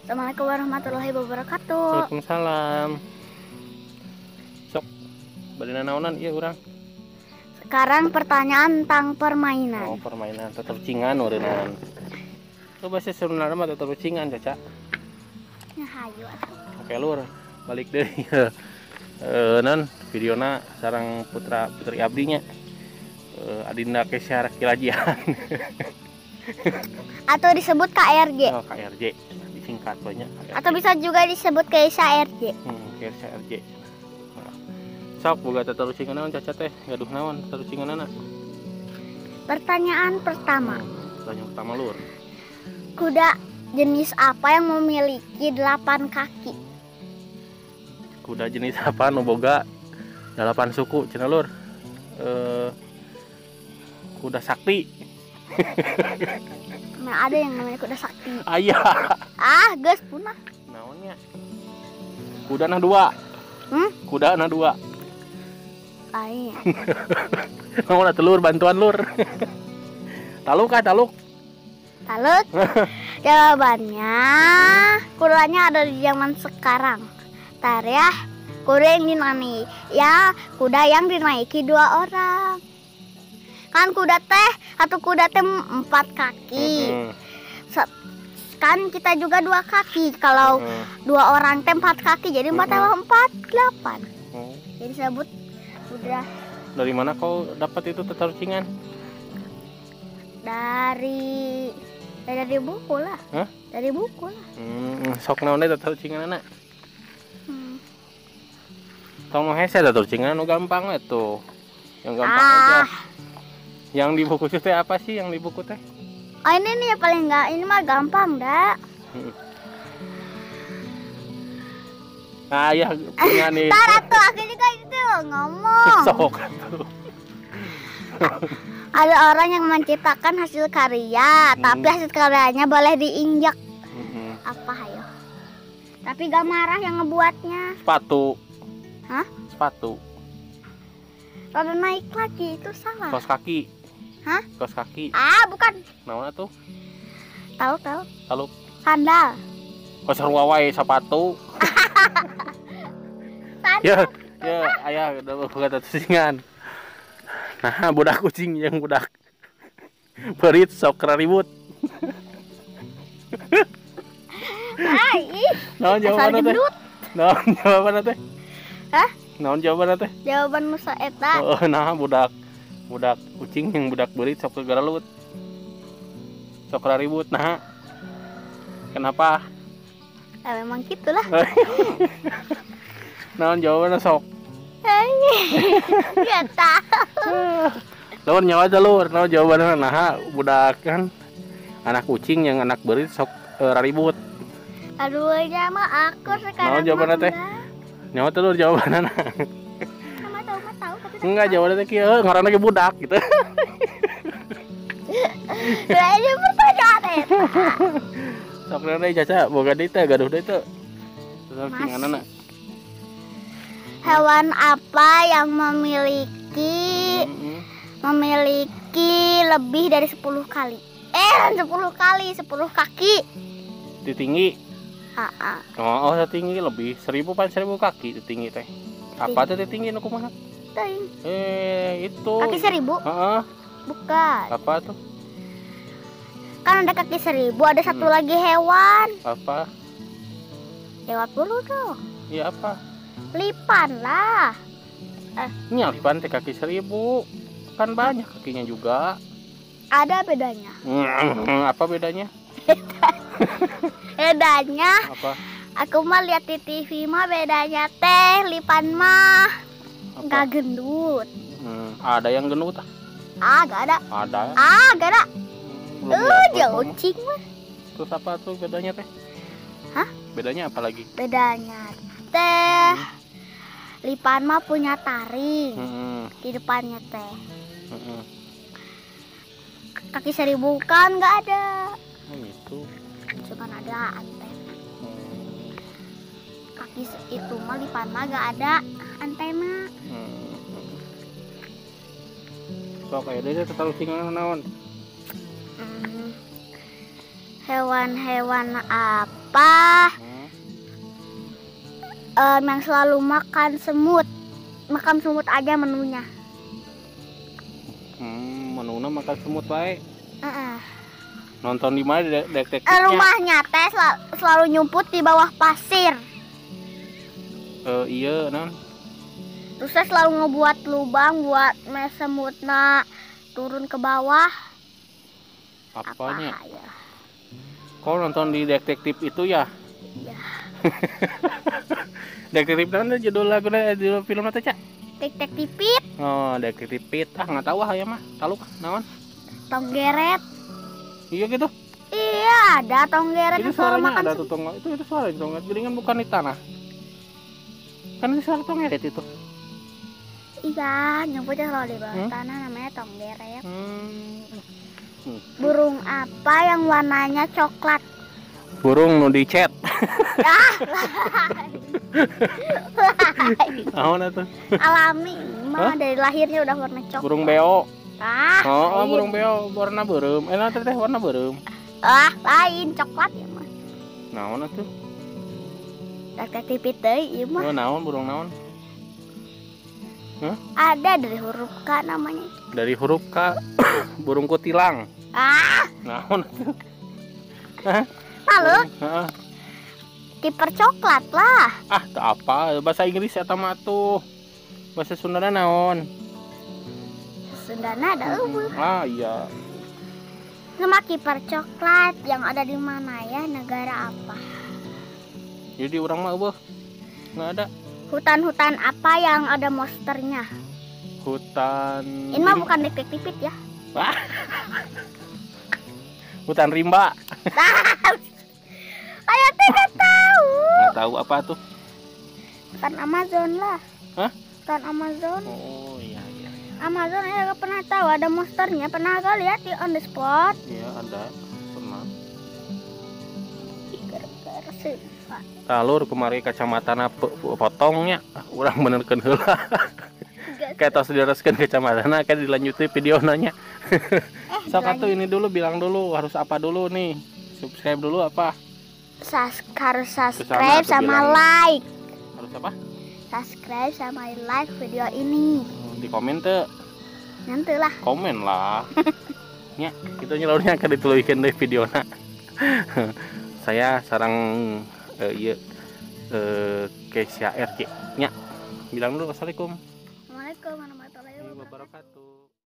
Assalamualaikum warahmatullahi wabarakatuh. Waalaikumsalam. Sok, bade naonan ieu urang? Sekarang pertanyaan tentang permainan. Oh, permainan tetercingan ureunan. Coba sih sebenarnya mah tetercingan, Caca. Ya hayu atuh. Oke, lur, balik deui. Non videona sareng putra putri abdinya. Adinda Kesya Rakilajian. Atau disebut KRJ. Oh, KRJ. Disingkat banyak. KRJ. Atau bisa juga disebut Keisha RJ. Keisha RJ. Nah. Sok boga tatarucingan naon Caca teh? Gaduh naon tatarucinganana? Pertanyaan pertama. Pertanyaan pertama, lur. Kuda jenis apa yang memiliki 8 kaki? Kuda jenis apa nu boga 8 suku cenah, lur? Kuda sakti. Nah, ada yang namanya kuda sakti. Aya. Ah, geus punah. Naonnya? Kuda na 2. Hmm? Kuda na 2. Aya. Naon atuh, lur, bantuan lur. Taluk ah, taluk. Taluk. Jawabannya kudanya ada di zaman sekarang. Tar ya, kuda yang dinaiki. Ya, kuda yang dinaiki 2 orang. Kan kuda teh atau kuda teh 4 kaki. Kan kita juga 2 kaki. Kalau 2 orang teh 4 kaki, jadi 4 tambah 4, 8. Jadi sebut kuda. Dari mana kau dapat itu tatarucingan? Dari buku lah. Hah? Dari buku lah. Sok naon deui tatarucinganna? Tong hese tatarucingan nu gampang we tuh. Yang gampang aja. Yang di buku teh apa sih yang di buku teh? Oh, ini nih ya paling enggak, ini mah gampang dah. Nah, ya punya nih. Ntar atuh aku juga itu ngomong. Sok atuh. Ada orang yang menciptakan hasil karya, tapi hasil karyanya boleh diinjak. Apa ayo? Tapi gak marah yang ngebuatnya. Sepatu. Hah? Sepatu. Lalu naik lagi itu salah. Kaos kaki. Hah? Kaos kaki. Ah, bukan. Naon atuh? Tahu, tahu. Taluk. Sandal. Kos sarua wae sepatu. Sandal. Ya, ya, ayah udah buka tatarucingan. Nah, budak kucing yang budak perit sok ribut. Ai, ih. Naon jawabanna teh? Naon jawabanna teh? Hah? Naon jawabanna teh? Jawaban Musa eta. Oh, nah budak kucing yang budak beurit sok garalut. Sok ribut nah. Kenapa? Ya, memang gitulah. Naon jawabanna sok? Enggak tahu. Lur nyawa aja lur, naon jawabanna nah budak kan anak kucing yang anak beurit sok ribut. Aduh, ya mah aku sekarang. Naon jawabanna teh? Nyawa teh lur jawabanna. Sama tahu mah tahu tapi enggak jawabanna teh kieu ngaranna ge budak gitu. Nah, ini pertanyaan eta. Sok deui Caca, boga deui teh gaduh deui teh. Tatarucinganna. Hewan apa yang memiliki lebih dari 10 kali? 10 kali, 10 kaki. Tinggi. Heeh. Oh, tinggi lebih 1000 pan 1000 kaki tinggi teh. Apa teh tinggi nu kumaha? Teuing. Itu. Kaki 1000? Heeh. Bukan. Apa tuh? Kan ada kaki 1000, ada satu lagi hewan. Apa? Jawab dulu dong. Iya apa? Lipan lah. Ini lipan teh kaki 1000. Kan banyak kakinya juga. Ada bedanya. Apa bedanya? Bedanya apa? Aku mah lihat di TV mah bedanya teh lipan mah nggak gendut. Ada yang gendut ah? Ah, nggak ada. Ada. Ah, nggak ada. Dia ucing mah. Terus apa tuh bedanya teh? Hah? Bedanya apa lagi? Bedanya teh lipan mah punya taring di depannya teh. Kaki 1000 kan nggak ada. Oh gitu. Cuman ada antena. Kaki itu mah lipan mah gak ada antena. Sok kayak dia tatarucingan naon? Hewan-hewan apa yang selalu makan semut? Makan semut aja menunya. Menunya makan semut baik. Nonton di mana detektifnya? Rumahnya teh selalu nyumput di bawah pasir. Iya, non. Terus saya selalu ngebuat lubang buat semutna turun ke bawah. Apanya? Apa, ya? Kau nonton di detektif itu ya? Iya. Detektif mana judul lagu judul film apa, Cak? Detektif Pit. Oh, Detektif Pit. Ah, nggak tahu ah ya mah. Tahu naon? Tonggeret. Iya gitu. Iya, ada tonggeret itu yang selalu suaranya makan ada tuh tonggeret. Itu suara tonggeret. Jadi kan bukan di tanah. Kan itu suara tonggeret itu. Iya, nyebutnya selalu di bawah tanah namanya tonggeret. Burung apa yang warnanya coklat? Burung nu dicet. Naon atuh? Alami mah dari lahirnya udah warna coklat. Burung beo. Ah, oh, burung beo warna beureum. Teh warna beureum. Ah, lain coklat ya mah. Naon atuh? Detektif teh ieu mah. Oh, naon burung naon? Hah? Ada dari huruf K namanya. Dari huruf K. Burung kutilang. Ah. Naon atuh? Hah? Halo. Heeh. Kiper coklat lah. Ah, tak apa. Bahasa Inggris eta mah tuh. Bahasa Sundana naon? Sundana ada eueuh. Ah, iya. Sama kiper coklat yang ada di mana ya? Negara apa? Jadi orang mah eueuh. Enggak ada. Hutan-hutan apa yang ada monsternya? Hutan. Ini mah bukan detektif ya. Wah. Hutan rimba. Ayo tidak tahu. Nggak tahu apa tuh? Hutan Amazon lah. Hah? Hutan Amazon. Oh iya iya. Amazon ya nggak pernah tahu ada monsternya. Pernah gak lihat di on the spot? Iya ada. Pernah. Talur kemari kacamatana potongnya, urang benerkeun heula. Kayak tos direskeun kacamatana, kayak dilanjutin video nanya. Sok atuh ini dulu bilang dulu harus apa dulu nih? Subscribe dulu apa? Harus subscribe sama like. Harus apa? Subscribe sama like video ini. Di komen tuh. Nanti lah. Komen lah. Nya, kitu nyelurnya akan dituluykeun deui videona. Saya sarang Keisha RJ nya. Bilang dulu assalamualaikum. Assalamualaikum warahmatullahi wabarakatuh.